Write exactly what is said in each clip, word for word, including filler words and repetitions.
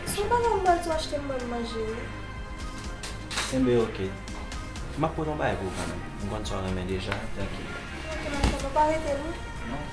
Si w pa ban m manje, w achte m ban m manje, wi. Enben, oke. M ap pote yon bagay pou ou kanmenm. M konn sa w renmen deja, trankil. Oke, m ap tann ou, pa rete, non. Non.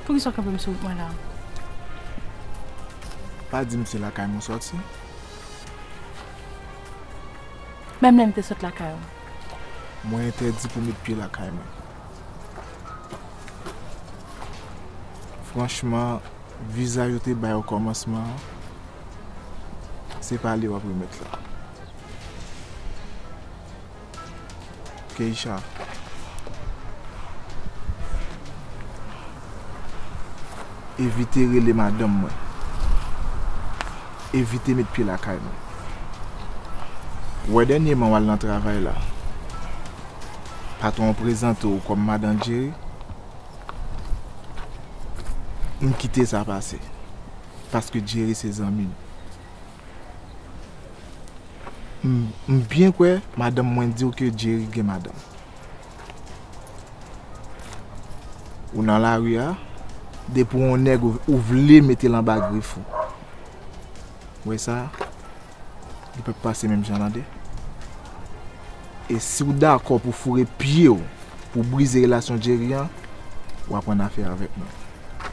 Poukisa w kanpe m sou wout mwen la? Pa di m se lakay mwen w sòti. Menm lè m te sot lakay ou. Mwen entèdi pou w met pye lakay mwen. Franchman, vizaj ou te bay okòmansman an, se pale w ap remèt la. Keisha, evite rele madanm mwen. Evite met pye lakay mwen. Ou wè dènyèman w al nan travay la, patwon an prezante w kòm madan Jerry. M kite sa pase. Paske Jerry se zanmi m. M, m byen kwè madanm mwen di w ke Jerry gen madanm. Ou nan lari a, depi w yon nèg ou, ou vle mete l anba grif ou. Ou wè sa? Li p ap pase menm jan, tande. E si w dakò pou foure pye w, pou brize relasyon Jerry an, w ap ann afè avèk mwen.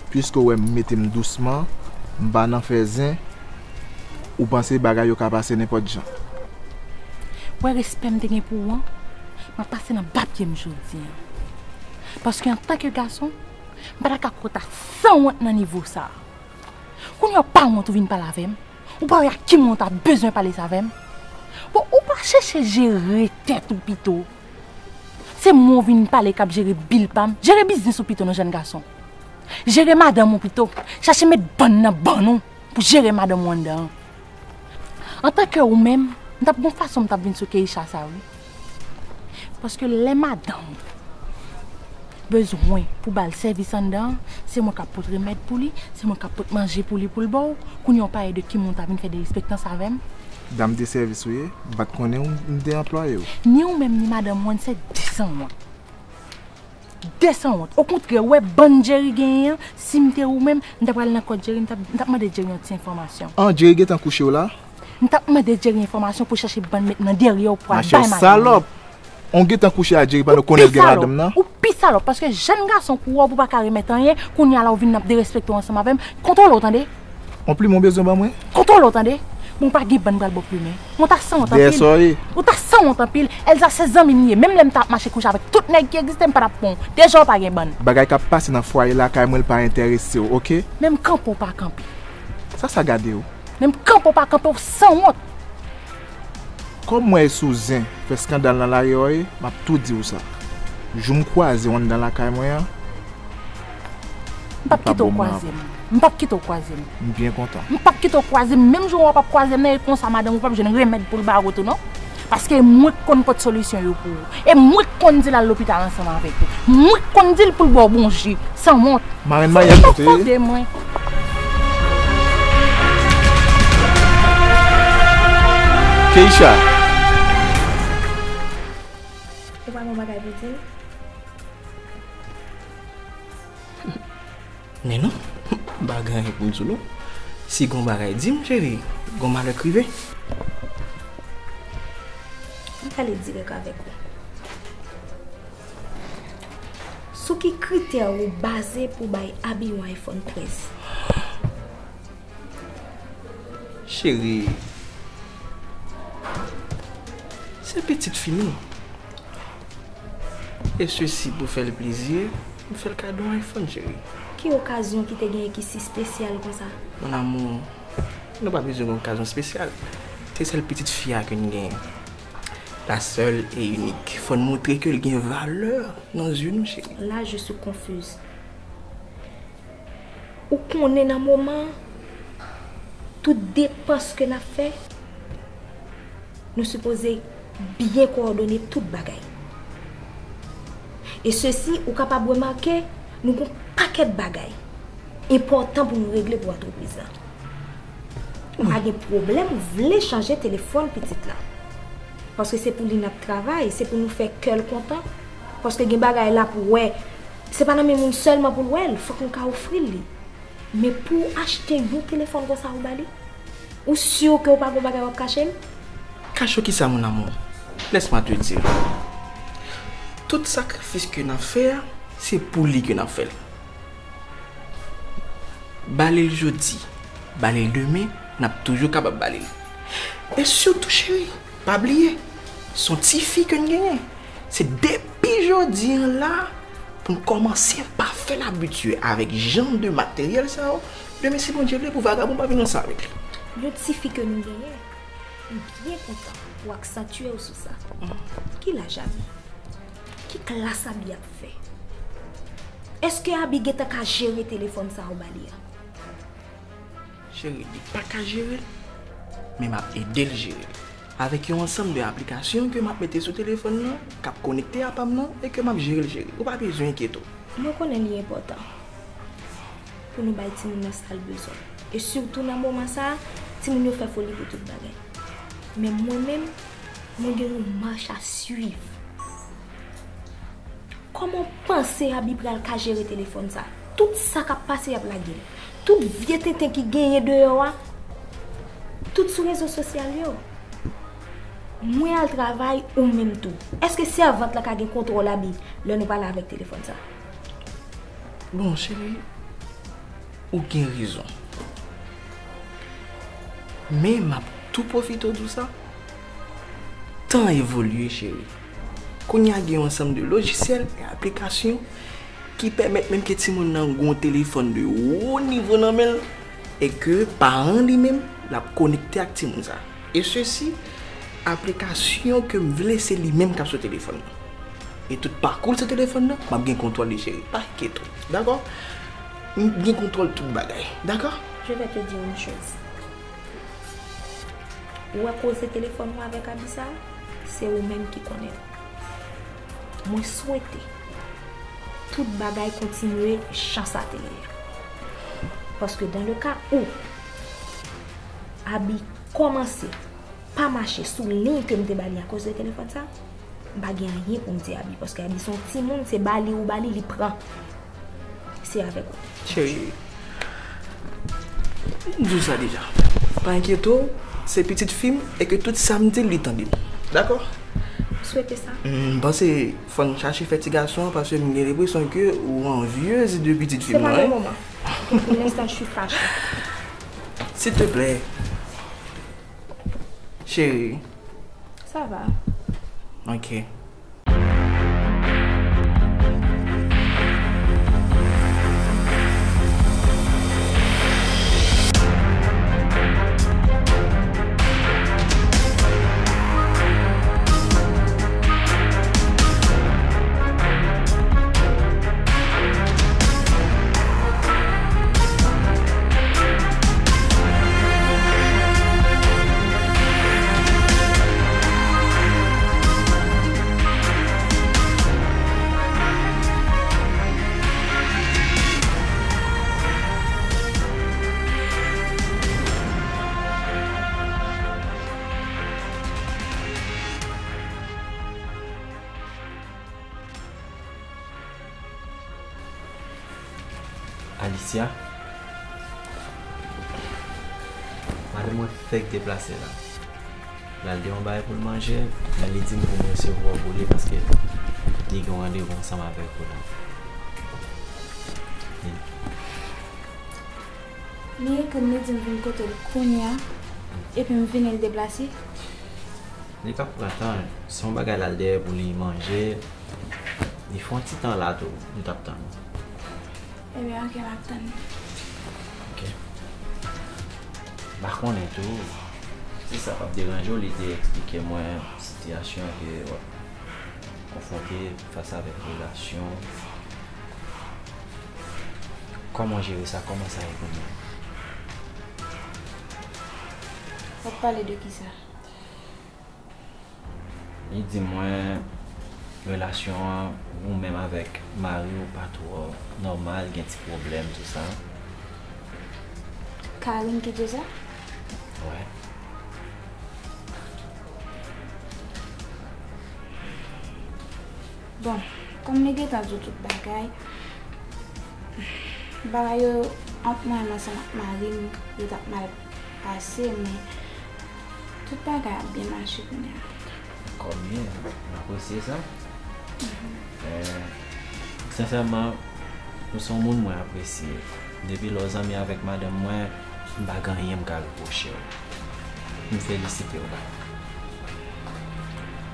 Piske w wè m mete m dousman, m pa nan fè zen, ou panse bagay yo ka pase nenpòt jan. W wè respè m te gen pou ou an, m ap pase nan ba pye m jodi an. Paske antanke gason, m pa ta ka kwè w ta sanwont nan nivo sa a. Kounye a w pa wont ou vin pale avè m? Ou pa wè ak ki moun w ta bezwen pale sa avè m? Bon, ou pa chèche jere tèt ou pito. Se mwen w vin pale k ap jere bil pa m. Jere biznis ou pito non, jèn gason. Jere madanm ou pito. Chache met bann nan bann ou pou jere madanm ou anndan an. Antanke ou menm, m t ap gon fason m t ap vin sou Keisha sa wi. Paske lè madanm ou bezwen pou ba l sèvis anndan an, se mwen k ap pot remèd pou li, se mwen k ap pot manje pou li pou l ba w. Kounye a w pale de ki moun w ta vin fè derespektans avè m. Dam de sèvis ou ye, m pa t konnen w, m te anplwaye w. Ni ou menm ni madanm mwen se de sanwont. De sanwont. Okontrè, ou wè bann Jerry genyen an, si m te ou menm, m ta pral nan kòt Jerry, m t ap, m t ap mande Jerry yon ti enfòmasyon. An, Jerry gentan kouche w la? M t ap mande Jerry enfòmasyon pou chache bann met nan dèyè w pou al bay madanm mwen. Machè, w salòp! On gentan kouche a Jerry pandan w konnen l gen madanm nan? Ou pi salòp, paske jèn gason kou w pou pa ka remèt anyen, kounye a la w vin ap derespekte w ansanm avè m. Kontwole w tande. On plimen w bezwen ban mwen? Kontwole w tande. Bon, w pa gen bann pral ba w plimen. Mwen ta sanwont anpil. Dèyè sa w ye? Ou ta sanwont anpil. Elza se zanmi m li ye. Menm lè m ta ap mache kouche avèk tout nèg ki egziste, m pa t ap pran w. Deja w pa gen bann. Bagay k ap pase nan fwaye lakay mwen, l pa enterese w, oke? Menm kanpe w pa kanpe. Sa sa gade w? Menm kanpe w pa kanpe, w sanwont. Kòm mwen e sou zen fè eskandal nan lari a w ye, m ap tou di w sa. Jou m kwaze w anndan lakay mwen an, m p ap kite w kwaze m. M p ap kite w kwaze m. M byen kontan. M p ap kite w kwaze m. Menm jou w ap kwaze m nan, e konsa madanm ou p ap jwenn remèd pou l ba ou tou non. Paske mwen k konn pot solisyon yo pou ou. E mwen k konn di l al lopital ansanm avèk ou. Mwen k konn di l pou l ba w bon ji. Sanwont. Marenn maryaj nou te ye. Tande mwen. Keisha. Ou pa gen bagay pou di m? Men non, m pa gen anyen pou m di w non. Si gon bagay, di m, cheri. Gon malè k rive. M prale dirèk avèk ou. Sou ki kritè ou baze pou bay Abi yon iPhone trèz? Cheri, se pitit fi nou. E sesi pou fè l plezi, m fè l kado yon iPhone, cheri. Ki okazyon ki te genyen ki si espesyal konsa? Mon amour, nou pa bezwen gen okazyon espesyal. Se sèl pitit fi a ke n genyen. La seule et unique. Fò n montre ke l gen valè nan zye nou, cheri. Là, je suis confuse. Ou konnen nan moman an, tout depans ke n ap fè, nou sipoze byen kowòdone tout bagay. E sesi, ou kapab remake, nou gon pakèt bagay enpòtan pou nou regle pou antrepriz la. Pa gen pwoblèm, ou vle chanje telefòn pitit la. Paske se pou li n ap travay, se pou nou fè kè l kontan. Paske gen bagay l ap wè, se pa nan men moun sèlman pou l wè l, fòk nou ka ofri l li. Men pou w achte yon telefòn konsa ou ba li, ou si ke w pa gon bagay w ap kache l? Cache kisa, mon amour? Laisse-moi te dire. Tout sakrifis ke n ap fè a, se pou li ke n ap fè l. Ba li l jodi, ba li l demen, n ap toujou kapab ba li l. E sitou, cheri, pa bliye, se yon tifi ke n genyen. Se depi jodi an la, pou n kòmanse pa fè l abitye avèk jan de materyèl sa yo. Demen, si Bondye vle, pou vagabon pa vin ansanm avèk li. Yon tifi ke nou genyen, m byen kontan pou w aksantye w sou sa. Ki laj Abi? Ki klas Abi ap fè? Èske Abi gentan ka jere telefòn sa ou ba li a? Cheri, li pa ka jere l, men m ap ede l jere l. Avèk yon ansanm de aplikasyon ke m ap mete sou telefòn nan, k ap konekte a pa m nan, e ke m ap jere l, cheri. Ou pa bezwen enkyete w. Mwen konnen li enpòtan pou nou bay timoun nan sa l bezwen. E sitou nan moman sa a, timoun yo fè foli pou tout bagay. Men mwen menm, mwen gen yon mach a swiv. Kòman w panse Abi pral ka jere telefòn sa? Tout sa k ap pase, y ap lage l. Tout vye tenten ki genyen deyò a, tout sou rezo sosyal yo. Mwen al travay, ou menm tou. Èske sèvant lan ka gen kontwòl Abi lè nou pale avèk telefòn sa? Bon, cheri, ou gen rezon. Men m ap tou pwofite w di w sa. Tan evolye, cheri. Kounye a gen yon ansanm de lojisyèl e aplikasyon ki pèmèt menm ke timoun nan gen yon telefòn de wo nivo nan men l, e ke paran li menm, l ap konekte ak timoun sa. E sesi, aplikasyon ke m vle, se li menm k ap sou telefòn nan. E tout pakou l sou telefòn nan, m ap gen kontwòl li, cheri. Pa enkyete w, dakò? M gen kontwòl tout bagay, dakò? Je vais te dire une chose. Ou wè koze telefòn ou avèk Abi sa, se ou menm ki konnen l. Mwen swete tout bagay kontinye jan sa te ye a. Paske dans le cas où Abi kòmanse pa mache sou liy ke m te ba li akoz de telefòn sa, m pa gen anyen pou m di Abi, paske Abi se yon timoun, se ba li ou ba li, li pran. Se avèk ou. Cheri, m di w sa deja. Pa enkyete w, se pitit fi m, e ke tout sa m di l, li tande m. Dakò? M swete sa. M panse fò n chache fè ti gason an, paske m gen lenpresyon ke ou anvyez de pitit fi m nan, wi. Se pa le moman. Pou lenstan, je suis fâchée. S'il te plaît. Chérie. Ça va. Ok. Alicia, madanm mwen fèk deplase la. L al de yon bagay pou l manje, men li di m pou m resevwa w pou li paske li gen yon randevou ansanm avèk ou la. Li Li ekri m, li di m vin kote l kounye a, epi m vini, l deplase. Li ka pran tan, se yon bagay l al dèyè pou li manje, li fè yon ti tan la tou, m t ap tann ou. Ebyen, ok, m ap tann li. Ok. M pa konnen tou, si sa p ap deranje w, li te eksplike mwen sitiyasyon ke w ap konfwonte fas avèk relasyon. Kòman w jere sa? Kòman sa ye kounye a? W ap pale de kisa? Li di mwen, Relasyon an, ou menm avèk mari w pa twò nòmal, gen ti pwoblèm, tou sa. Karine ki di w sa? Wè. Bon, kòm li gentan di w tout bagay, bagay yo ant mwen menm ansanm ak mari m, yo t ap mal pase, men tout bagay ap byen mache kounye a. Ankò byen, m apresye sa. Men, sensèman, ou se yon moun mwen apresye. Depi lè w zanmi avèk madanm mwen, m pa gen anyen m ka repwoche w. M felisite w, bak.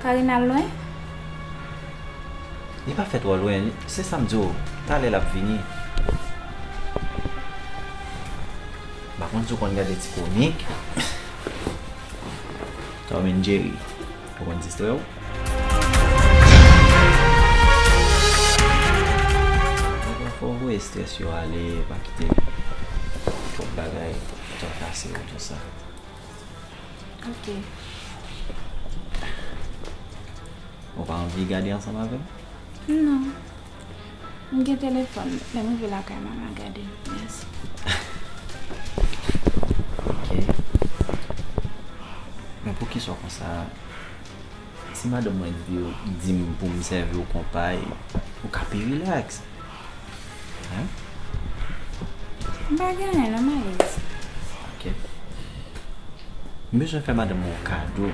Karine al lwen? Li pa fè twò lwen, se sa m di w, talè l ap vini. M pa konn si w konn gade ti komik. Tom and Jerry. Ou konn distrè w? Fò w voye estrès yo ale, pa kite twòp bagay trapase w, tou sa. Ok. Ou pa anvi gade ansanm avè m? Non. M gen telefòn, lè m rive lakay mwen, m a gade l. Mèsi. Ok. Men poukisa w konsa? Si madanm mwen di, di m pou m sèvi w konpay, ou ka pi rilaks. Hein? M pa gen anyen non, m alèz. Ok. M bezwen fè madanm mwen yon kado.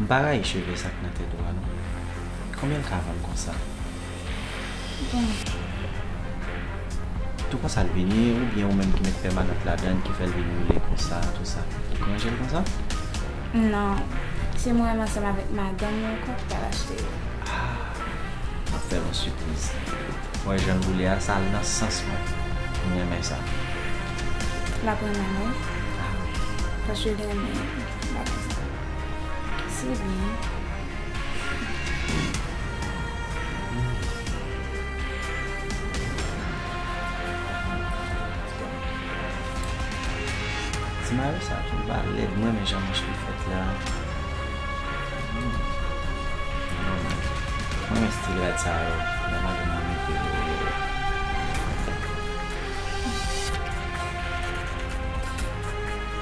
M pa rayi cheve sa k nan tèt ou a non. Konbyen l ka vann konsa? Bon. Tou konsa l vini, oubyen ou menm ki met pèmanant ladan l ki fè l vin woule konsa, tou sa? Ou k ranje l konsa? Non, se mwen menm ansanm avèk madanm mwen ankò ki pral achte yo. Ah, m ap fè l yon sipriz. Wè jan l woule a, sa al nan sans mwen. M renmen sa. L ap renmen l wi. Paske l renmen bagay sa. Se byen. Ti mayo sa tou pa lèd, mwen renmen jan manch li fèt la. Hmm. Mwen renmen stil rad sa yo. Lè madanm nan mete yo.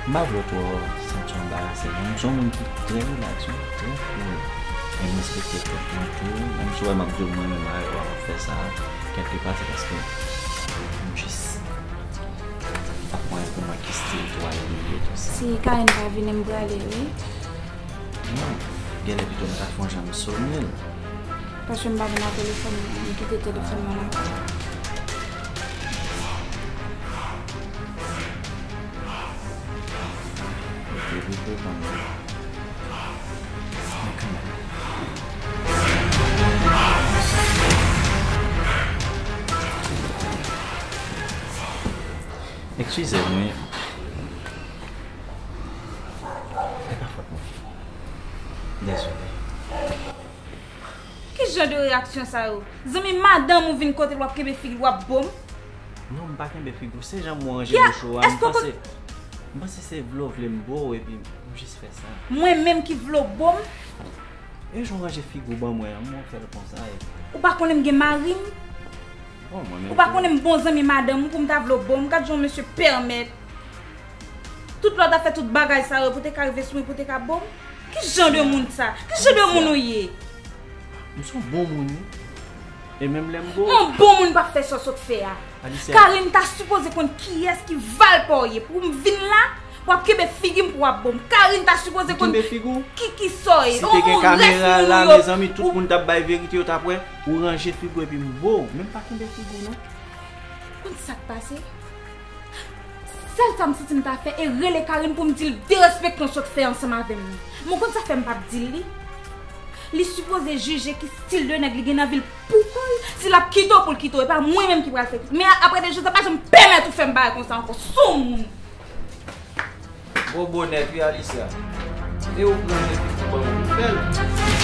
M pa vle w twò santi w anbarase non. M se yon moun ki trè rilaks wi, trè cool. Men m respekte tèt mwen tou. Menm si w wè m ap di w mwen menm avèk w ap fè sa, kèlkepa se paske m jis pa konnen pou mwen ki stil twal li ye, tou sa. Si Karine pa vini, m prale wi. Non, genlè pito m ta fè yon jan m sone l. Paske m pa vin ak telefòn mwen, m kite telefòn mwen lakay. Li te vin pou konn li. Men kanmenm. Eskize m wi. Se pa fòt mwen. Dezole. Ki jan de reyaksyon sa yo? Zanmi madanm ou vin kote l w ap kenbe figi l w ap bo m? Non, m pa kenbe figi w. Se jan m wè w ranje bouch ou a, m panse, m panse se vle w vle m bo w epi m jis fè sa. Mwen menm ki vle w bo m? E jan w ranje figi w ban mwen an, m wè w fè l konsa epi. Ou pa konnen m gen mari m? Bon, mwen menm Ou pa tou. Konnen m bon zanmi madanm ou pou m ta vle w bo m? Gad jan yon mesye pèmèt. Tout lè w ta fè tout bagay sa yo pou te ka rive sou mwen, pou te ka bo m? Ki jan de moun sa? Ki jan de moun ou ye? M se yon bon moun wi. E menm lè m bo w. Yon bon moun p ap fè sa w sot fè a. Alicia. Karine ta sipoze konn kiyès ki valpa w ye pou m vin la, w ap kenbe figi m pou w ap bo m. Karine ta sipoze konn Kenbe figi w. Ki ki sa w ye. Si te gen Yon kamera rès la, moun yo. Mezanmi, tout moun t ap bay verite, yo t ap wè. Ou ranje figi w epi m bo w. Menm pa kenbe figi w non. Konn sa k pase? Sèl sa m santi m ta fè e rele Karine pou m di l derespektan w sot fè ansanm avè m nan. Men w konn sa fè m p ap di l li? Li sipoze jije ki stil de nèg li gen nan vi l pou kò l, si l ap kite w pou l kite w, e pa mwen menm ki pral fè. Men apre de jou sa pa janm pèmèt ou fè m bagay konsa ankò, soumoun. Bobo nèt wi Alicia. E ou pran epi pou ban mwen pou fè l.